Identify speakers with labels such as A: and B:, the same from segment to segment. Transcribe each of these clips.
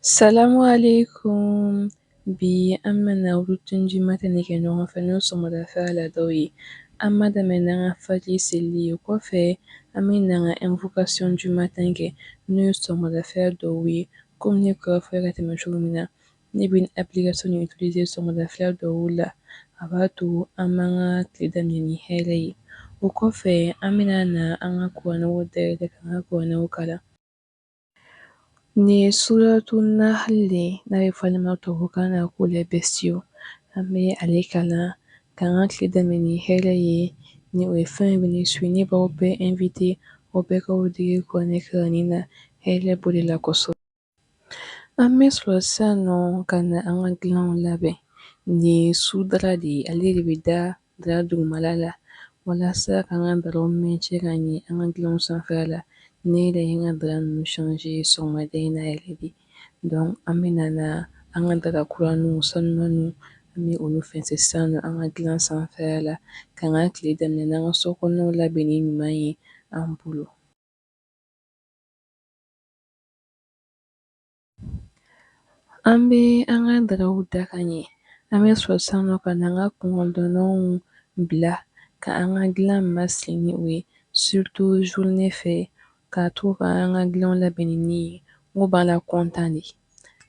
A: Salamu aleykum. Bi an bɛna routine du matin de kɛ ɲɔgɔn fɛ, n'o ye sɔgɔmadafɛ laadaw ye. An b'a daminɛ n'an ka fajiri seli ye. Kɔfɛ an bɛ na an ka invocation du matin kɛ, n'o ye sɔgɔmadafɛ duwawu ye. Komi ne kɔrɔ fɔ ka tɛmɛ cogo min na, ne bɛ application nin utiliser sɔgɔmadafɛ duwawu la. A b'a to an b'an ka tile daminɛ ni hɛrɛ ye. O kɔfɛ an bɛna na an ka kuranɛw dayɛlɛ k'an ka kuranɛw kalan. Nin ye suratu Nahal de ye, n'a bɛ fɔ ale ma tubabukan na ko les bestiaux. An bɛ ale kalan k'an ka tile daminɛ ni hɛrɛ ye. Ni o ye fɛn bɛ ne su, ne b'aw bɛɛ inviter, aw bɛɛ k'aw dege kuranɛ kalanni na. Hɛrɛ b'o de la kosɛbɛ. An bɛ sɔrɔ sisan nɔ ka na an ka dilanw labɛn. Nin ye sous-drap de ye, ale de bɛ da drap dugumala la walasa k'an ka drapw maintien ka ɲɛ an ka dilanw sanfɛla la. Ne yɛrɛ ye n ka drap ninnu changer sɔgɔmada in na yɛrɛ de. Donc an bɛna na an ka drap kuraninw sanumanw, an bɛ olu fɛnsɛ sisan nɔ an ka dilan sanfɛla la, k'an ka tile daminɛ n'an ka so kɔnɔnaw labɛnni ɲuman ye an bolo. An bɛ an ka drapw da ka ɲɛ. An bɛ sɔrɔ sisan nɔ ka na an ka kunkɔrɔdonnanw bila ka an ka dilan masiri ni o ye, surtout journée fɛ, k'a to ka an ka dilanw labɛn ni ye. N ko b'a la content de.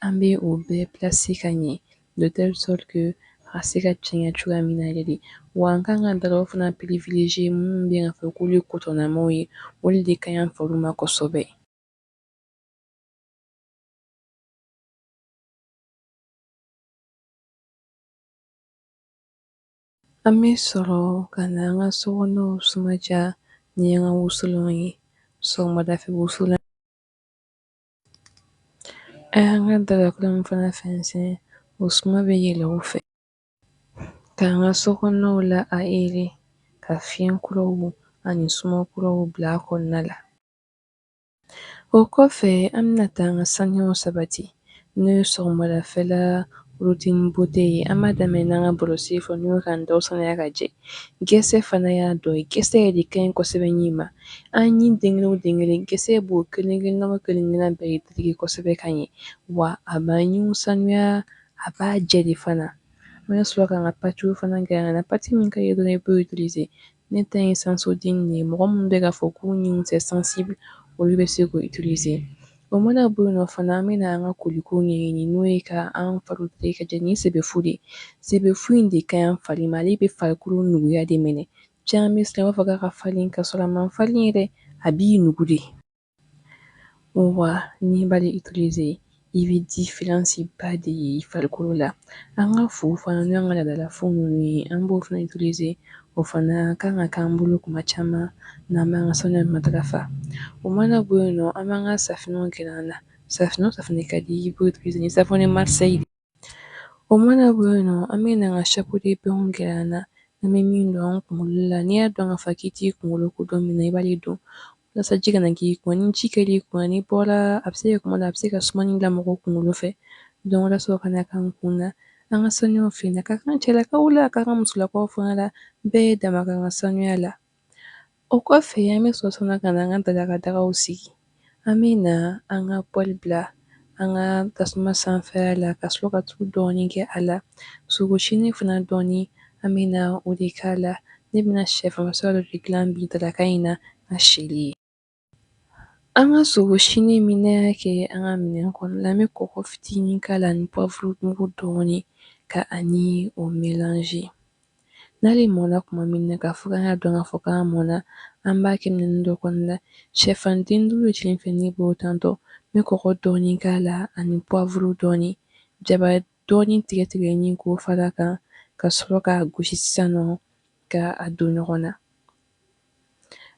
A: An bɛ o bɛɛ placer ka ɲɛ de telle sorte que a se ka cɛɲɛ cogoya min na yɛrɛ de. Wa an kan ka drapw fana privilégier minnu bɛ yen k'a fɔ k'olu ye coton ye, olu de ka ɲi an fari ma kosɛbɛ. An bɛ sɔrɔ ka na an ka sokɔnɔw sumaja ni an ka wusulanw ye, sɔgɔmadafɛ wusulan. An y'an ka drap kura min fana fɛnsɛn, o suma bɛ yɛlɛ o fɛ. K'an ka sokɔnɔw la aérer, ka fiɲɛ kuraw ani suma kuraw bila a kɔnɔna la. O kɔfɛ an bɛna taa an ka saniyaw sabati, n'o ye sɔgɔmadafɛla routine beauté ye. An b'a daminɛ n'an ka brosse ye fɔlɔ, n'o ye k'an daw sanuya ka jɛ. Gɛsɛ fana y'a dɔ ye. Gɛsɛ yɛrɛ de ka ɲi kosɛbɛ ɲin ma. An ɲin den kelen o den kelen, gɛsɛ b'o kelen kelenna o kelen kelenna bɛɛ tereke kosɛbɛ ka ɲɛ. Wa a b'an ɲinw sanuya, a b'a jɛ de fana. An bɛ sɔrɔ k'an ka patiw fana gɛrɛ na. Pâte min ka di dɔrɔn i b'o utiliser. Ne ta ye Sensodyne de ye. Mɔgɔ minnu bɛ k'a fɔ k'u ɲinw c'est sensible, olu bɛ se k'o utiliser. O mana bɔ yen nɔ fana, an bɛ na an ka koliko ɲɛɲini, n'o ye ka an fari tereke ka jɛ ni sɛbɛfu de ye. Sɛbɛfu in de ka ɲi an fari ma. Ale bɛ farikolo nuguya de minɛ. Caman bɛ siran, u b'a fɔ k'a ka farin, ka sɔrɔ a man farin yɛrɛ, a b'i nugu de. Wa n'i b'ale utiliser, i bɛ différence ba de ye i farikolo la. An ka fu fana, n'o y'an ka laadala fu ninnu ye, an b'o fana utiliser. O fana kan ka k'an bolo kuma caman n'an b'an ka sanuya matarafa. O mana bɔ yen nɔ, an b'an ka safinɛw gɛrɛ an na. Safinɛ o safinɛ ka di i b'o utiliser, ni savon de Marseille. O mana bɔ yen nɔ, an bɛ na an ka chapeau de bain gɛrɛ an na, an bɛ min don an kunkolo la. N'i y'a dɔn k'a fɔ k'i t'i kunkolo ko don min na, i b'ale don walasa ji kana k'i kun. Ni ji kɛr'i kun, n'i bɔra, a bɛ se ka kuma dɔ, a bɛ se ka sumani bila mɔgɔ kunkolo fɛ. Donc walasa o kana k'an kun na, an ka sanuyaw filɛ nin ye, a ka kan cɛlakaw la, a ka kan musolakaw fana la, bɛɛ dama kan ka sanuya la. O kɔfɛ an bɛ sɔrɔ sisan ka na an ka darakadagaw sigi. An bɛ na an ka poêle bila an ka tasuma sanfɛla la, ka sɔrɔ ka tulu dɔɔni kɛ a la. Sogo sinin fana dɔɔni, an bɛ na o de k'a la. Ne bɛna sɛfan masala dɔ de dilan bi daraka in na ka sili ye. An ka sogo sinin min n'an y'a kɛ an ka minɛn kɔnɔ la, an bɛ kɔgɔ fitinin k'a la ni poivre mugu dɔɔni ka ani o mélanger. N'ale mɔna tuma min na, k'a fɔ k'an y'a dɔn k'a fɔ k'a mɔna, an b'a kɛ minɛn dɔ kɔnɔ la. Sɛfan den 5 de filɛ ne bolo tantɔ, n bɛ kɔgɔ dɔɔni k'a la ani poivre dɔɔni, jaba dɔɔni tigɛ tigɛlen k'o fara a kan, ka sɔrɔ k'a gosi sisan nɔ ka a don ɲɔgɔn na.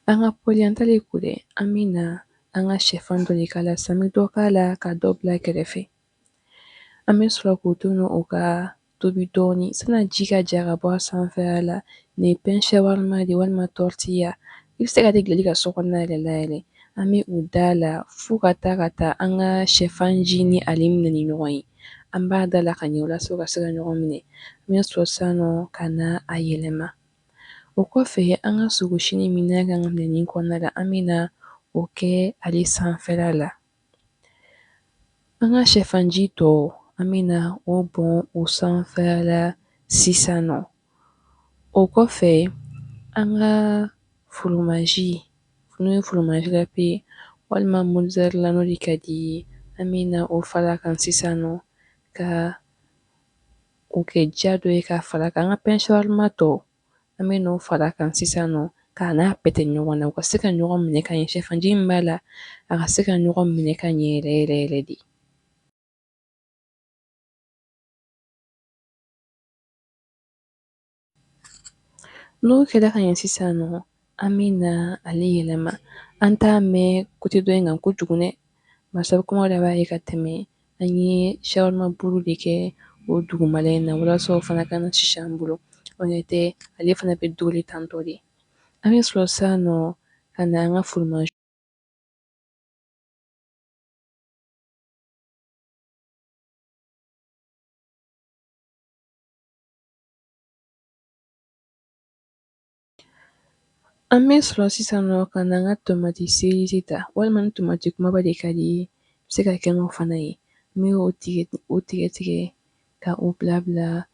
A: An ka poêle an t'ale ko dɛ, an bɛ na an ka sɛfan dɔ de k'a la sisan. An bɛ dɔ k'a la ka dɔ bila kɛrɛfɛ. An bɛ sɔrɔ k'o to yen nɔ, o ka tobi dɔɔni sani ji ka ja ka bɔ a sanfɛla la. Nin ye pain shawarma de walima tortilla, i bɛ se ka dilan i ka so kɔnɔna yɛrɛ la yɛrɛ. An bɛ o da la fo ka taa an ka sɛfan ji ni ale minɛ ni ɲɔgɔn ye. An b'a da la ka ɲɛ walasa u ka se ka ɲɔgɔn minɛ. An bɛ sɔrɔ sisan nɔ ka na a yɛlɛma. O kɔfɛ, an ka sogo sinin min n'a kan ka minɛnin kɔnɔna la, an bɛ na o kɛ ale sanfɛla la. An ka sɛfanji tɔ, an bɛna o bɔn o sanfɛla la sisan nɔ. O kɔfɛ, an ka foromazi, n'o ye foromazi râpé walima mozzarella, n'o de ka di i ye, an bɛna o fara kan sisan nɔ ka o kɛ diya dɔ ye ka fara kan. An ka pain shawarma tɔ, an bɛna o fara kan sisan nɔ k'a n'a pɛtɛ ɲɔgɔn na, u ka se ka ɲɔgɔn minɛ ka ɲɛ. Sɛfanji min b'a la, a ka se ka ɲɔgɔn minɛ ka ɲɛ yɛrɛ yɛrɛ yɛrɛ de. N'o kɛra ka ɲɛ sisan nɔ, an bɛna ale yɛlɛma. An t'a mɛn côté dɔ in kan kojugu dɛ, barisa kuma dɔ b'a ye ka tɛmɛ. An ye shawarma buru de kɛ o dugumala in na walasa o fana kana sisi an bolo. O ɲɛ tɛ, ale fana bɛ dore tantɔ de. An bɛ sɔrɔ sisan nɔ ka na an ka foromazi. An bɛ sɔrɔ sisan nɔ ka na an ka tomati cerise ta, walima ni tomati kumaba de ka di i ye, i bɛ se ka kɛ n'o fana ye. N bɛ o tigɛ tigɛ ka o bila bila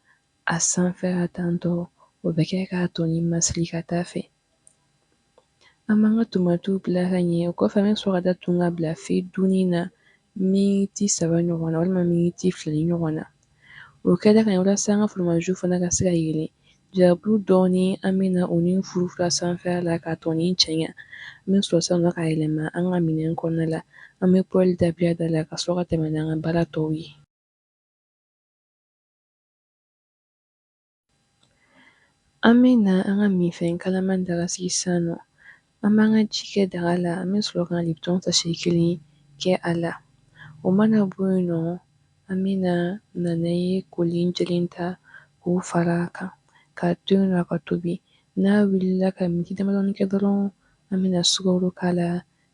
A: a sanfɛ la tantɔ. O bɛ kɛ k'a tɔni masiri ka taa fɛ. An b'an ka tomatiw bila ka ɲɛ. O kɔfɛ, an bɛ sɔrɔ ka datugu ka bila feu dunni na miniti 3 ɲɔgɔn na walima miniti 2 ɲɔgɔn na. O kɛra ka ɲɛ, walasa an ka foromaziw fana ka se ka yeelen. Jabulu dɔɔni, an bɛna o ni furufura sanfɛla la k'a tɔni cɛɲa. An bɛ sɔrɔ sisan ka yɛlɛma an ka minɛn kɔnɔna la. An bɛ poêle dabila da la ka sɔrɔ ka tɛmɛ n'an ka baara tɔw ye. An bɛ na an ka minfɛn kalaman daga sigi sisan nɔ. An b'an ka ji kɛ daga la. An bɛ sɔrɔ ka Lipton sachet 1 kɛ a la. O mana bɔ yen nɔ, an bɛ na nanaye kolen jɛlen ta k'o fara a kan k'a to yen nɔ a ka tobi. N'a wulila ka miniti damadɔni kɛ dɔrɔn, an bɛna sukaro k'a la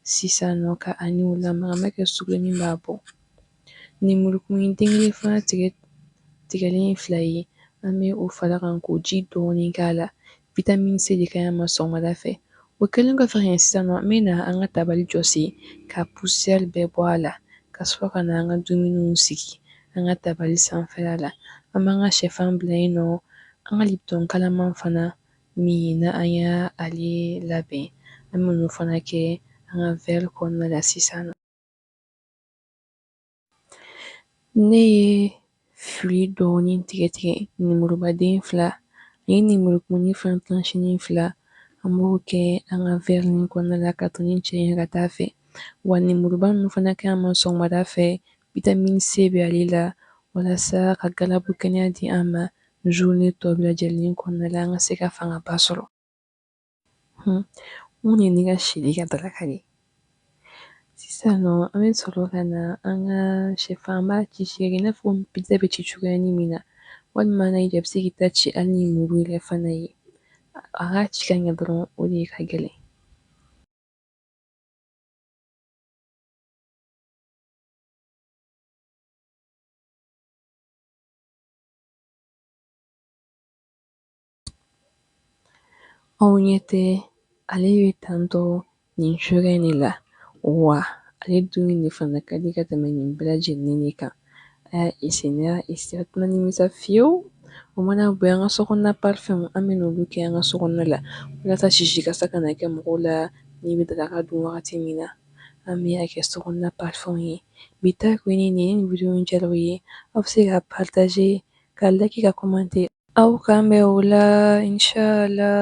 A: sisan nɔ ka a ni o lamaga. An b'a kɛ sukaro min b'a bɔ. Lemurukumuni den kelen fana tigɛ tigɛlen 2 ye, an bɛ o fara kan k'o ji dɔɔni k'a la. Vitamine C de ka ɲi a ma sɔgɔmada fɛ. O kɛlen kɔfɛ ka ɲɛ sisan nɔ, an bɛ na an ka tabali jɔsi ka poussière bɛɛ bɔ a la, ka sɔrɔ ka na an ka dumuniw sigi an ka tabali sanfɛla la. An b'an ka sɛfan bila yen nɔ, an ka Lipton kalaman fana min na an y'ale labɛn, an bɛ fana kɛ an ka verre kɔnɔna la sisan nɔ. Ne ye fruit dɔɔni tigɛ tigɛ, lemurubaden 2 ani lemurukumuni fana tranchinin 2, an b'o kɛ an ka verre nin kɔnɔna la ka tɔni cɛɲɛ ka taa fɛ. Wa lemuruba ninnu fana ka ɲi an ma sɔgɔmada fɛ. Vitamine C bɛ ale la walasa ka galabu kɛnɛya di an ma journée tɔ bɛɛ lajɛlen kɔnɔna la, an ka se ka fangaba sɔrɔ. Mun ye ne ka sili ka daraka de. Sisan nɔ, an bɛ sɔrɔ ka na an ka sɛfan, an b'a ci ci i n'a fɔ pizza bɛ ci cogoya min na, walima n'a y'i diya, i bɛ se k'i ta ci hali ni muru yɛrɛ fana ye. A k'a ci ka ɲɛ dɔrɔn, o de ka gɛlɛn. Aw ɲɛ tɛ, ale bɛ tantɔ nin cogoya in de la. Wa ale dumuni de fana ka di ka tɛmɛ nin bɛɛ lajɛlen de kan. A y'a essayer, n'a y'a essayer, a tɛna nimisa fiyewu. O mana bɔ yen, an ka sokɔnɔna parfum, an bɛ n'olu kɛ an ka sokɔnɔna la walasa sisi kasa kana kɛ mɔgɔw la n'i bɛ daraka dun wagati min na. An bɛ a kɛ sokɔnɔna parfum ye. Bi ta kun ye nin ye. Nin video in diyara aw ye, aw bɛ se ka partager, ka like, ka commenter. Aw k'an bɛn o la, inshallah.